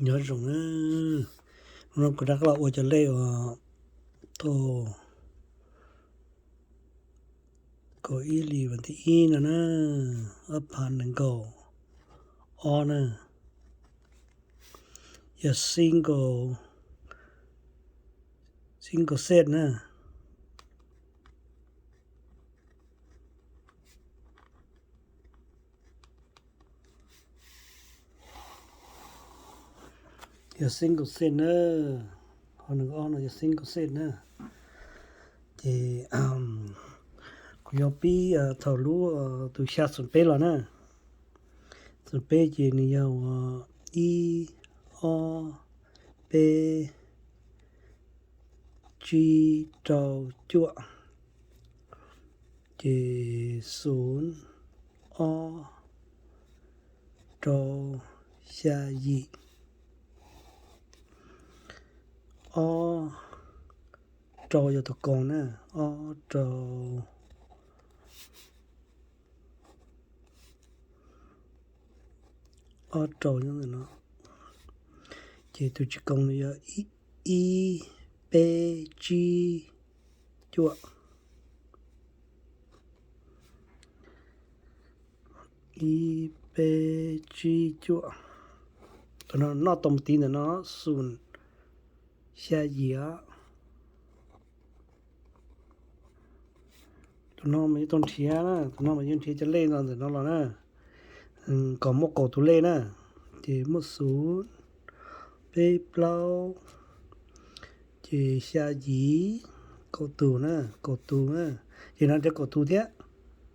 Nyob zoo na, hnub no kuv rov qab los ua cov lej uas tau kaum ib hlis vas thib ib no na, ob phav nees nkaum ob na, yog single, single set na. Yog single set na, qhov nees nkaum ob no yog single set na. Ces kuv yuav pib thaum lub tus xya xoom peb los na. Xoom peb ces nws yog ua ib, ob, peb, tsib, rau, cuaj, ces xoom, ob, rau, xya, yim, ob, rau yog tus koos na, ob, rau, ob, rau nyob ntawm no. Ces tus tsis koos nws yog ib, peb, tsib, cuaj. Ib, peb, tsib, cuaj. Tus no noj tau mus tid ntawm no, xoom, xya, yim. Tus no mas yuav tau nrhiav na, tus no mas yuav nrhiav cov lej no ntawm no los na, kom muaj kaum tus lej na. Ces muaj xoom, peb, plaub, ces xya, yim, kaum tus na, kaum tus na. Ces no nrhiav kaum tus thiab,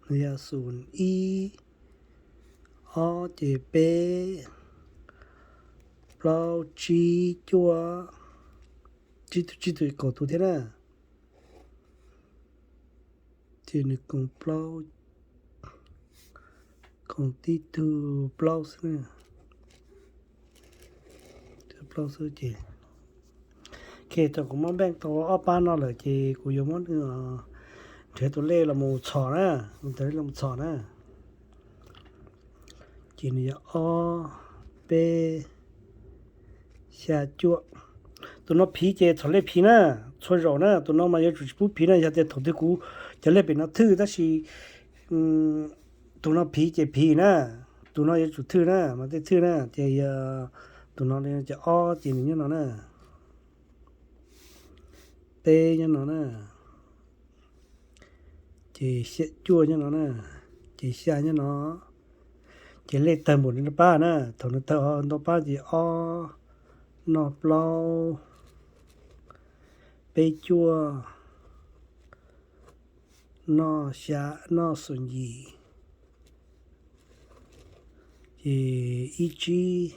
nws yog xoom ib, ob ces peb, plaub, tsib, cuaj, tsib tus, tsib tus kaum tus thiab na. Ces nws koom plaub, koom tib tug plaub xwb na. Plaub xwb ces, ok, thaum kuv muab npeej tau ob pab no lawm ces kuv yuav muab nws nrhiav tus lej los mus txhom na, tus lej los mus txhom na. Ces nws yog ob, peb, xya, cuaj. Tus no phiv ces txhom lej phiv na, txhua zaus na, tus no mas yuav tsum tsis pub phiv na, yog tias thaum twg kuv cov lej pem no thwj tab sis tus no phiv ces phiv na, tus no yuav tsum thwj na, mas tej thwj na, ces yog tus no ces ob ces nws nyob no na, peb nyob no na, ces xya, cuaj nyob no na, ces xya nyob no. Ces lej tawg npaum li ntau pab na, thaum nws tawg ntau pab ces ob, noj plaub, peb cuaj, noj xya, noj xoom yim, ces ib tsib,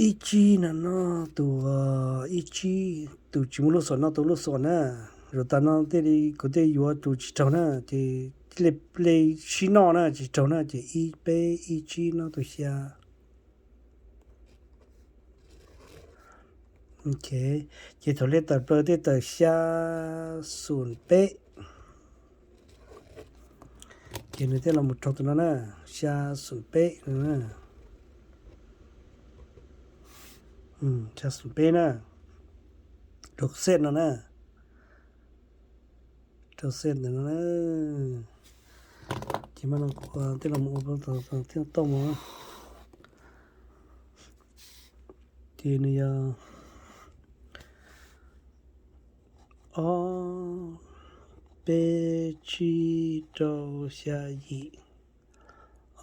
ib tsib no noj tus, ib tsib, tus tsis muaj lub xom noj tus lub xom na. Zaum tas no tej li kuv tej yuav tus tsis raug na, ces lej sib noj na tsis raug na, ces ib peb ib tsib noj tus xya. Ces thaum lej tawm plaws tej tawm xya xoom peb, ces nws thiaj los mus raug tus no na, xya xoom peb, xya xoom peb na, rau xej no na, rau xej ntawm no na. Ces mas no kuv thiaj los mus ua thiaj tau mus. Ces nws yog ob peb tsib rau xya yim,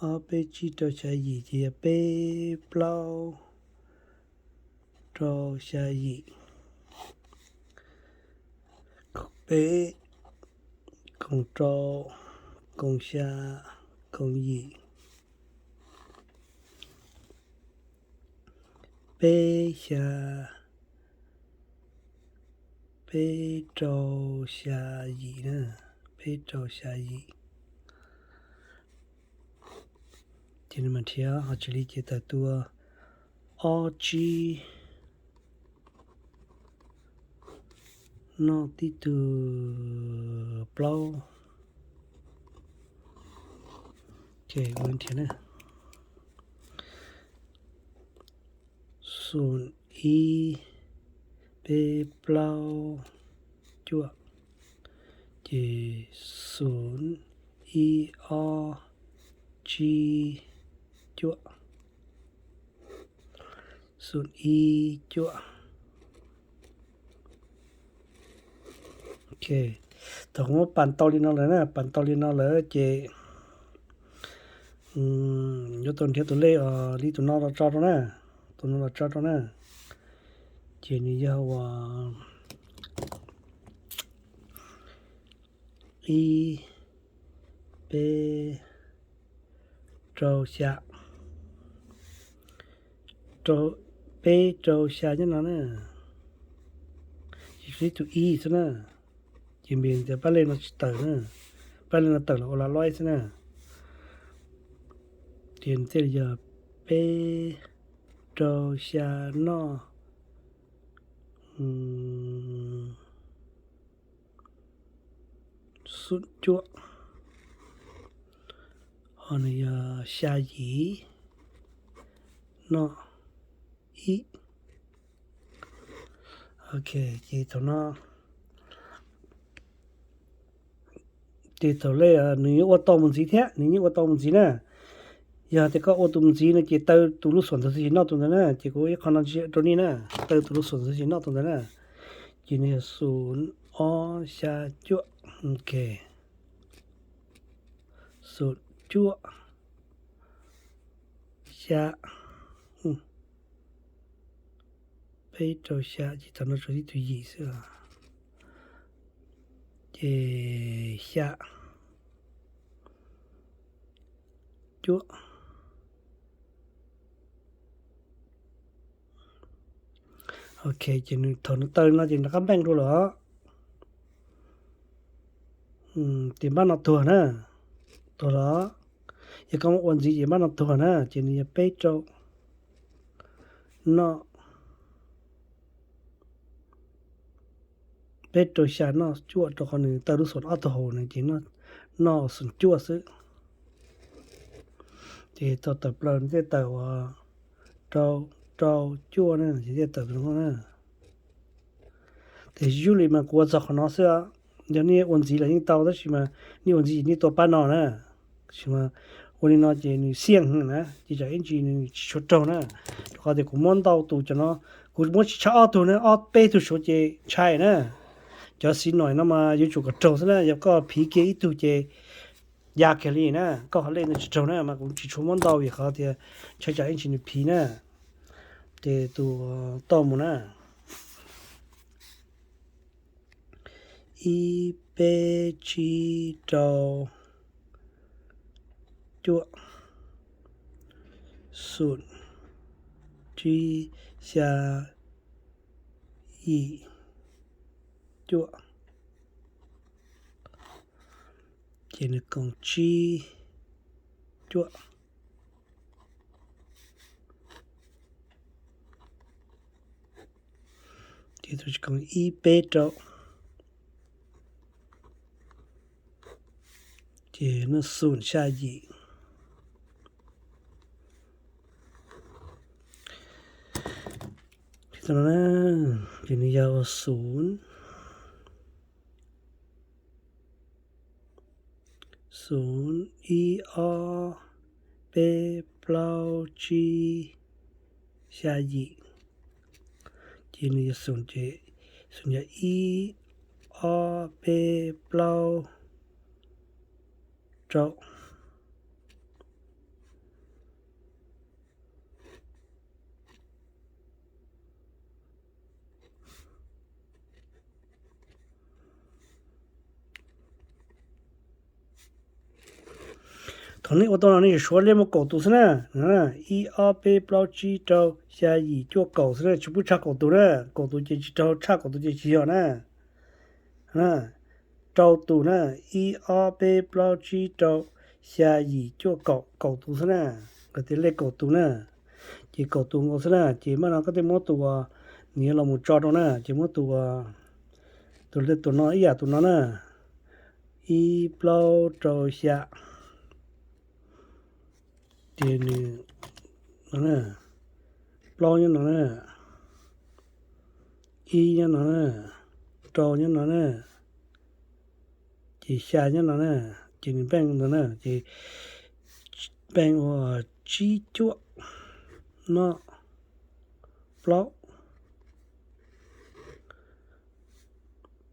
ob peb tsib rau xya yim ces yog peb plaub rau xya yim, peb koom rau, koom xya, koom yim, peb xya, peb rau xya yim na, peb rau xya yim. Ces nws mam nrhiav ho tsis li ces tawm tus ob tsib noj tib tug plaub. Ces ua nrhiav na, xoom ib peb plaub cuaj, ces xoom ib ob tsib cuaj, xoom ib cuaj. Ok, thaum kuv muab pas tau li no lawm na, pas tau li no lawm ces yuav tau nrhiav tus lej os, li tus no los tso rau na, tus no los tso rau na. Ces nws yog uas ib peb rau xya, rau peb rau xya nyob no na, ces tshuav ib tug ib xwb na. Ces npis tias pab lej no tsis tawm na, pab lej no tawm los ua la loib xwb na. Ces nws thiaj li yog peb rau xya noj xoom cuaj, ho nws yog xya yim noj ib. Ok, ces thaum no ces thaum lej nws yeej ua tau mus ntxiv thiab, nws yeej ua tau mus ntxiv na. Yog tias koj ua tus mus ntxiv no ces taw tus lub xoom ntawd xwb ces noj tus ntawd na, ces kuv ib qho no tsis rau nej na, taw tus lub xoom ntawd xwb ces noj tus ntawd na. Ces nws yog xoom ob xya cuaj, ok, xoom cuaj xya, peb rau xya ces thaum no tshuav ib tug yim xwb os. Ces xya cuaj. Ok, ces nws thaum nws taw no ces nws rov qab npeej dua lawm. Ces npab no tuag na, tuag los, yog koj muab ua ntxiv ces npab no tuag na, ces nws yog peb rau noj, peb rau xya noj cuaj, rau qhov nws taw lub xoom ob tug hauv no ces noj xoom cuaj xwb. Ces thaum tawm plaws nws thiaj tawm uas rau, rau cuaj na, ces thiaj tawm tus no na. Ces usually mas kuv ua txog qhov no xwb, yog nej ua ntxiv los yeej tau tab sis mas nej ua ntxiv ces nej tua pab no na. Tab sis mas ua li no ces nws xiaj heev na, ces tsam ib ntsis nws tsis tshua raug na. Rau qhov tias kuv muab ntau tus cov no, kuv muab tsis tshaj ob tug na, ob peb tug suav ces ntshai na. Cov xis noim no mas yuav tsum kom raug xwb na, yog koj phiv kiag ib tug ces ya kiag li na, koj qhov lej ntawd tsis raug na, mas kuv tsis tshua muab ntau vim qhov tias ntshai tsam ib ntsis nws phiv na. Ces tus toj mus na, ib peb tsib rau cuaj, xoom tsib xya yim cuaj, ces nws koom tsib cuaj, ces tus tsis koom ib peb rau, ces nws xoom xya yim. Ces nws yog xoom, xoom ib ob peb plaub tsib xya yim, ces nws yog xoom ces xoom yog ib ob peb plaub rau. Thaum nej ua tau no nej yuav suav lej mus kaum tus xwb na. Ib ob peb plaub tsib rau xya yim cuaj kaum xwb na, tsis pub tshaj kaum tus na. Kaum tus ces tsis raug, tshaj kaum tus ces tsis yog na. Rau tus na, ib ob peb plaub tsib rau xya yim cuaj kaum, kaum tus xwb na. Nkawd tias lej kaum tus na, ces kaum tus nkaus xwb na. Ces mas no koj thiaj muab tus uas nws yuav los mus tso rau na, ces muab tus uas, tus lej tus no ib yam tus no na, ib plaub rau xya, ces nws, no na, plaub nyob no na, ib nyob no na, rau nyob no na, ces xya nyob no na, ces nws npeej ntawd na, ces npeej ua tsib cuaj noj plaub,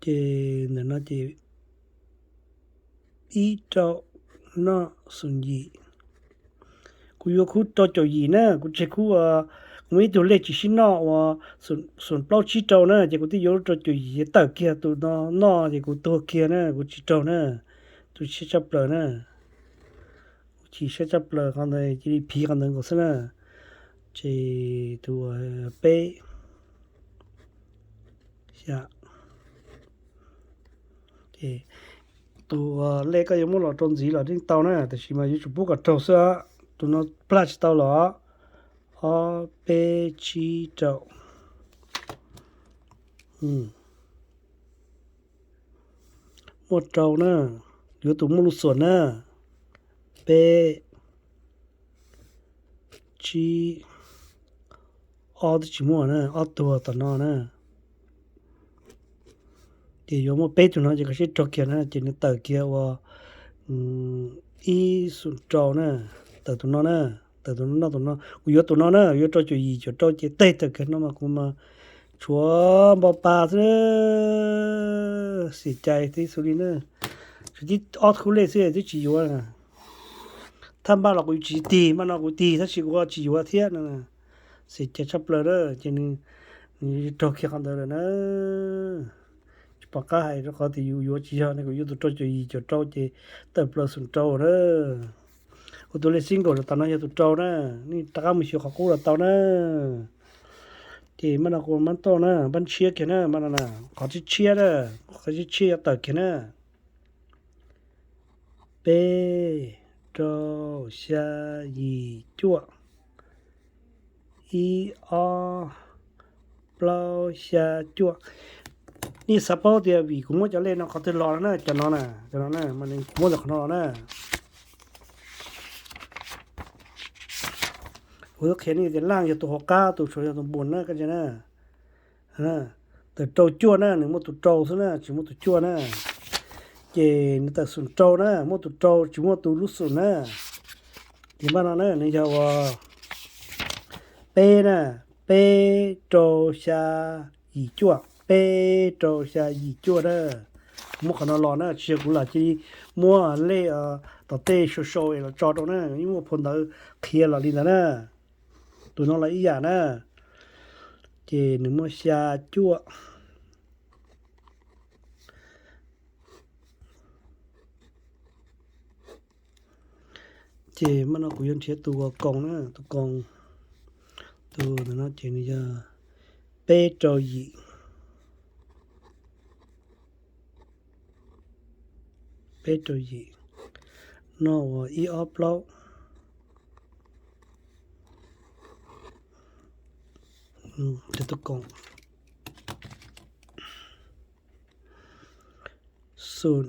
ces ntawm no ces ib rau noj xoom yim. Kuv yuav khub rau caum yim na, kuv tseg khub, kuv muaj ib tug lej tsis sib noj uas xoom plaub tsib rau na, ces kuv twb yuav rau caum yim ces tawm kiag tus no noj ces kuv tuag kiag na, kuv tsis raug na, tus siab tshaj plaws na, kuv chim siab tshaj plaws qhov ntawd, cia li phiv qhov ntawd nkaus xwb na. Ces tus peb, xya, ces tus lej koj yuav muab los rau ntxiv los yeej tau na, tab sis mas yuav tsum pub kom raug xwb, tus no plag tsis tau los. Ob peb tsib rau, muaj rau na, yuav tus muaj lub xuam na, peb, tsib, ob twb tsis muaj na, ob tuag tom no na. Ces yuav muaj peb tug no ces koj sib raug kiag na, ces nws tawm kiag ua ib xoom rau na, tawm tus no na, tawm tus no noj tus no, kuv yuav tus no na, yuav rau caum yim caum rau ces teg tawm kiag no mas kuv mas tshuav npau pa xwb, xim cai tib xus li na. Tshuav tib ob khub lej xwb twb tsis yuav. Thaj npaj los kuv tsis tig, npaj no kuv tig tab sis kuv tsis yuav thiab no. Xim cai tshaj plaws na, ces nws raug kiag qhov ntawd lawm na. Tsis pom qab hais rau qhov tias yus yuav tsis yog ne, kuv yuav tus rau caum yim caum rau ces tawm plaws xoom rau na. Ua tus lej single los tas no yog tus rau na, nej rov qab mus xyuas qhov qub los tau na. Ces npaj no kuv mab tauj na, npaj tshiab kiag na, npaj no na, qhov tshiab tshiab na, qhov tshiab tshiab yuav tawm kiag na. Peb, rau, xya, yim, cuaj, ib, ob, plaub, xya, cuaj. Nej xav paub tias vim kuv muab cov lej no qhov twg los no na, cov no na, cov no na, mas kuv muab ntawm qhov no los na. Kuv qhia nej tias laj yog tus hauv qab, tus saud yog tus npus na, koj ntsia na. Tawm rau cuaj na, nws muaj tus rau xwb na, tsis muaj tus cuaj na. Ces nws tawm xoom rau na, muaj tus rau tsis muaj tus lub xoom na. Ces npaj no na, nws yog ua peb na, peb, rau, xya, yim, cuaj, peb, rau, xya, yim, cuaj na. Muab qhov no los na, tsis yog kuv lam cia li muab lej tom tej sau sau es los tso rau na, yeej muaj phau ntawv qhia los li ntawd na. Tus no los ib yam na, ces nws muaj xya, cuaj. Ces mas no kuv yuav nrhiav tus uas koos na, tus koos, tus ntawm no ces nws yog peb rau yim, peb rau yim, no uas ib ob plaub, tus koos, xoom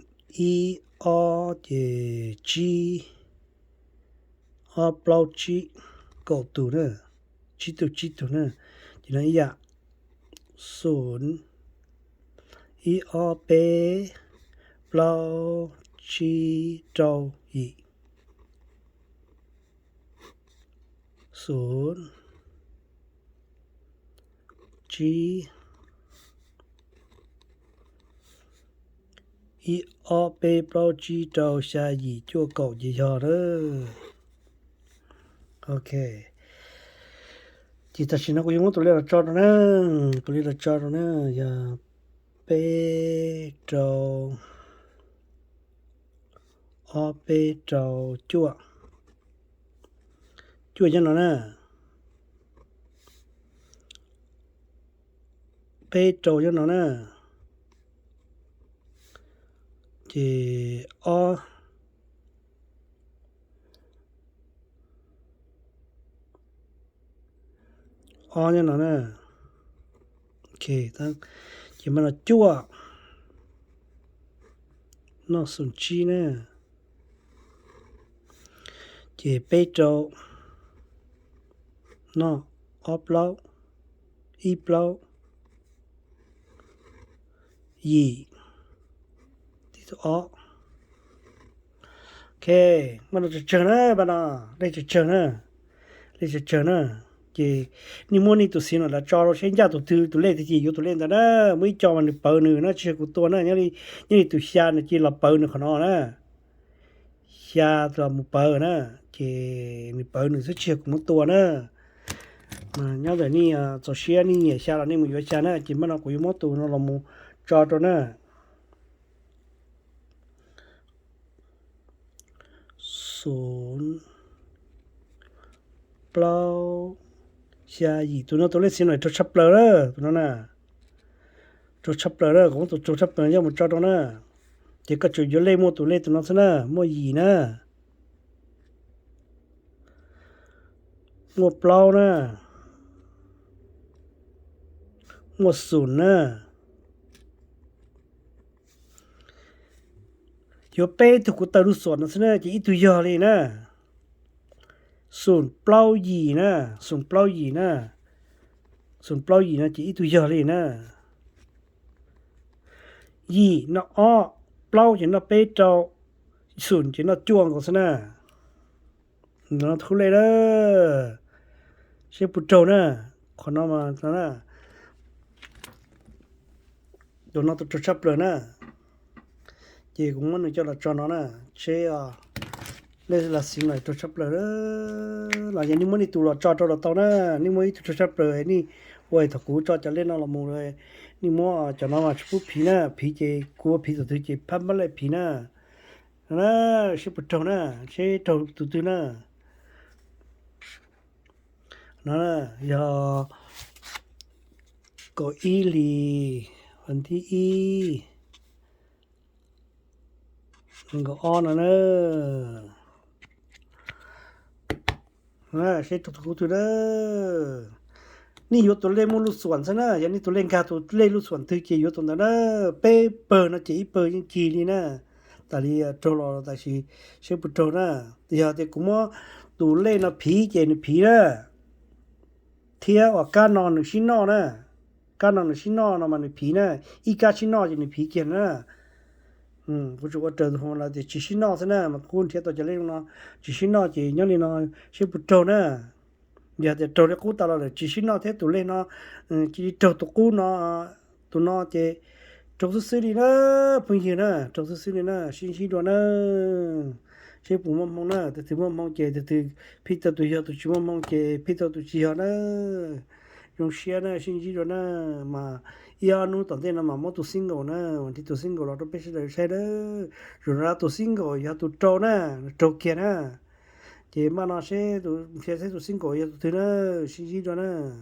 ib ob ces tsib, ob plaub tsib, kaum tus na, tsib tug tsib tug na, ces no ib yam, xoom ib ob peb plaub tsib rau yim, xoom tsib, ib ob peb plaub tsib rau xya yim cuaj kaum ces yog na. Ok, ces tam sim no kuv yuav muab tus lej los tso rau na, tus lej los tso rau na, yog peb rau, ob peb rau cuaj, cuaj nyob no na, peb rau nyob no na, ces ob, ob nyob no na. Ok, ces mas no cuaj, noj xoom tsib na, ces peb rau, noj ob plaub, ib plaub, yim, tib tug ob. Ok, npaj no tsawg tsawg na, npaj no, lej tsawg tsawg na, lej tsawg tsawg na. Ces nej muab nej tus xim no los tso rau seb ncaj tus twg tus lej twg ces yuav tus lej ntawd na. Muaj ib co mas nws pawv nws na, tsis yog kuv tua na, nyob li tus xya no ces los pawv nws qhov no na. Xya los mus pawv na, ces nws pawv nws xwb tsis yog kuv muab tua na. Nyob ntawm nej txaus siab nej nyiam xya los nej mus yuav xya na, ces npaj no kuv yuav muab tus no los mus tso rau na. Xum, plaub, xya, yim, tus no tus lej xim no raug tshaj plaws na, tus no na. Raug tshaj plaws na, kuv muab tus raug tshaj plaws no coj mus tso rau na. Ces koj tsuas yuav lej muaj tus lej tus no xwb na, muaj yim na, muaj plaub na, muaj xum na. Yuav peb tug kuv taw lub xuam no xwb na ces ib tug yog li na. Xum plaub yim na, xum plaub yim na, xum plaub yim no ces ib tug yog li na. Yim noj ob, plaub ces noj peb rau, xum ces noj cuaj nkaus xwb na. Ntawm no khub lej na, seb puas raug na. Qhov no mas no na, tus no tus raug tshaj plaws na. Ces kuv muab nws coj los tso no na, seb lej los xim no raug tshaj plaws los yog nej muab nej tus los tso rau los tau na. Nej muab ib tug raug tshaj plaws nej ua thaum kuv tso cov lej no los mus, nej muab cov no mas tsis pub phiv na, phiv ces kuv ua phiv tus twg ces phab npaj lej phiv na. No na, seb puas raug na, seb raug tus twg na. No yog kaum ib hlis, vas thib ib, nees nkaum ob no na. Seb raug tus kub twg na. Nej yuav tus lej muaj lub xuam xwb na, yog nej tus lej nkag tus lej lub xuam twg ces yuav tus ntawd na. Peb pawg no ces ib pawg yeej cig li na. Tas li raug los tam sis seb puas raug na. Yog tias kuv muab tus lej no phiv ces nws phiv na, thiab uas kab no nws sib noj na. Kab no nws sib noj no mas nws phiv na, ib kab sib noj ces nws phiv kiag na. Kuv tsuas ua raws tus hau lawv tias tsis sib noj xwb na, mas kuv nrhiav tau cov lej no tsis sib noj ces nyob li no, seb puas raug na. Yog tias raug li qub tas los lawm tsis sib noj thiab tus lej no cia li raug tus qub no, tus no ces raug xwb xwb li na, phooj ywg na, raug xwb xwb li na, sib ntsib dua na. Seb puas muaj hmoo na, tus twg muaj hmoo ces tus twg phij tau tus yog, tus tsis muaj hmoo ces phij tau tus tsis yog na. Zoo siab na, sib ntsib dua na, mas ib ob hnub tom ntej no mas muab tus single na, mas nrhiav tus single los rau peb sawv daws saib na. Zaum no tus single yog tus rau na, raug kiag na. Ces npaj no seb tus, nrhiav seb tus single yog tus twg na, sib ntsib dua na.